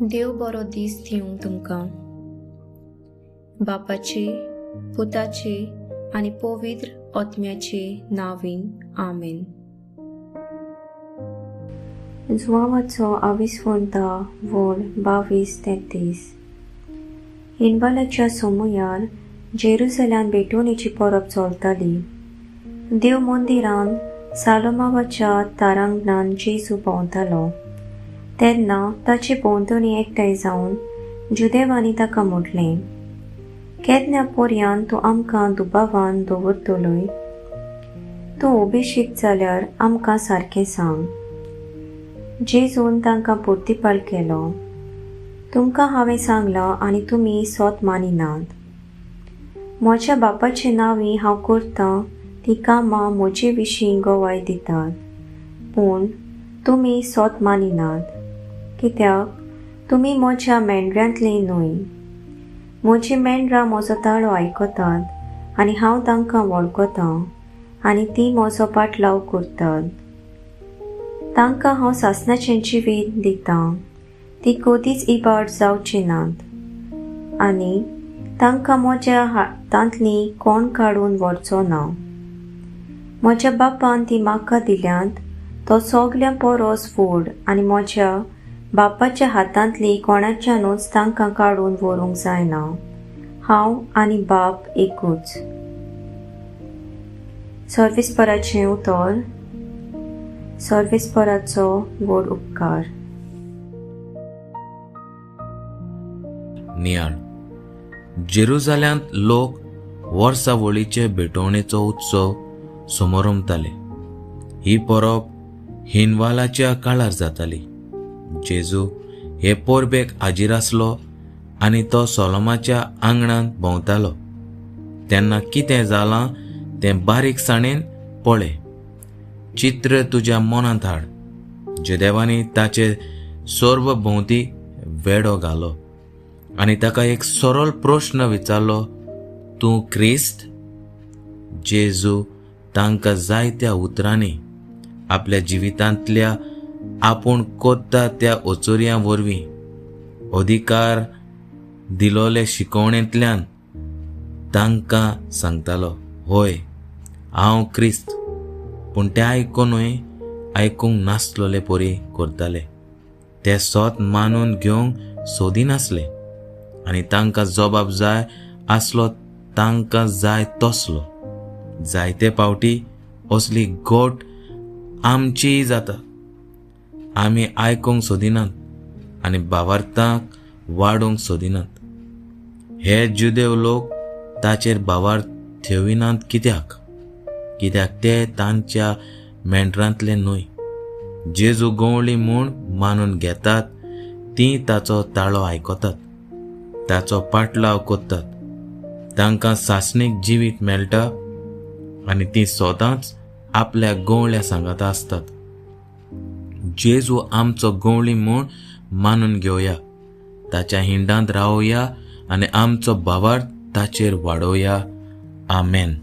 देव बरो दीस दिवंक तुमकां. बापाचे, पुताचे आनी पवित्र आत्म्याचे नांवान, आमेन. जुवांवाचो आविस्वंता वळ 22-33. हिंडवालाच्या समयार जेरुसल्यान भेटवणेची परब चलताली. देव मंदिरान सालोमावाच्या तारांगणान जेजू भोंवतालो तेन्ना ताचे भोंवतणी एकठांय जावन जुदेवांनी ताका म्हटलें, केन्ना पर्यान तूं आमकां दुबावान दवरतलोय? तूं अभिषेक जाल्यार आमकां सारकें सांग. जेजून तांकां प्रतिपाल केलो, तुमकां हांवें सांगलां आनी तुमी सोत मानिनात. म्हज्या बापाचे नांवी हांव करतां तीं कामां म्हजे विशीं गवाय दितात, पूण तुमी सोत मानिनात, कित्याक तुमी म्हज्या मेंढरांतलीं न्हय. म्हजीं मेंढरां म्हजो ताळो आयकतात आनी हांव तांकां वळखतां आनी तीं म्हजो पाटलाव करतात. तांकां हांव सासणाचें जिवीत दितां, तीं कदीच इबाड जावचीं नात आनी तांकां म्हज्या हातांतलीं कोण काडून व्हरचो ना. म्हज्या बापान ती म्हाका दिल्यांत तो सगल्यां परस व्हड आनी म्हज्या बापाच्या हातांतली कोणाच्यानूच तांकां काडून व्हरूंक जायना. हांव आनी बाप एकूच. सर्वेस्पराचें उतर. सर्वेस्पराचो व्हड उपकार. नियाळ. जेरुजाल्यांत लोक वर्सावळीचे भेटवणेचो उत्सव समरंभताले. ही परब हिनवालाच्या काळार जाताली. जेजू हे परबेक हाजीर आसलो आनी तो सोलोमाच्या आंगणांत भोंवतालो तेन्ना कितें जालां तें बारीकसाणेन पळय. चित्र तुज्या मनांत हाड. जुदेवांनी ताचे सर्व भोंवती वेडो घालो आनी ताका एक सरळ प्रश्न विचारलो, तूं क्रिस्त? जेजू तांकां जायत्या उतरांनी आपल्या जिवितांतल्या आपूण कोत्ता त्या ओचोरयां वरवीं अधिकार दिलोले शिकवणेंतल्यान तांकां सांगतालो, होय हांव क्रिस्त. पूण ते आयकुनूय आयकूंक नासलोले परी करताले. ते सोत मानून घेवंक सोदिनासले आनी तांकां जबाब जाय आसलो, तांकां जाय तसलो. जायते पावटी असली गोट आमचीय जाता. आमी आयकूंक सोदिनात आनी भावार्थाक वाडोवंक सोदिनात. हे जुदेव लोक ताचेर भावार्थ ठेविनात कित्याक? कित्याक ते तांच्या मेंढरांतले न्हय. जेजू गवळी म्हूण मानून घेतात तीं ताचो ताळो आयकतात, ताचो पाटलाव करतात. तांकां सासणीक जिवीत मेळटा आनी तीं सदांच आपल्या गवळ्या सांगाता आसतात. जेजू आमचो गवळी म्हूण मानून घेवया, ताच्या हिंडांत रावया आनी आमचो भावार्थ ताचेर वाडोवया. आमेन.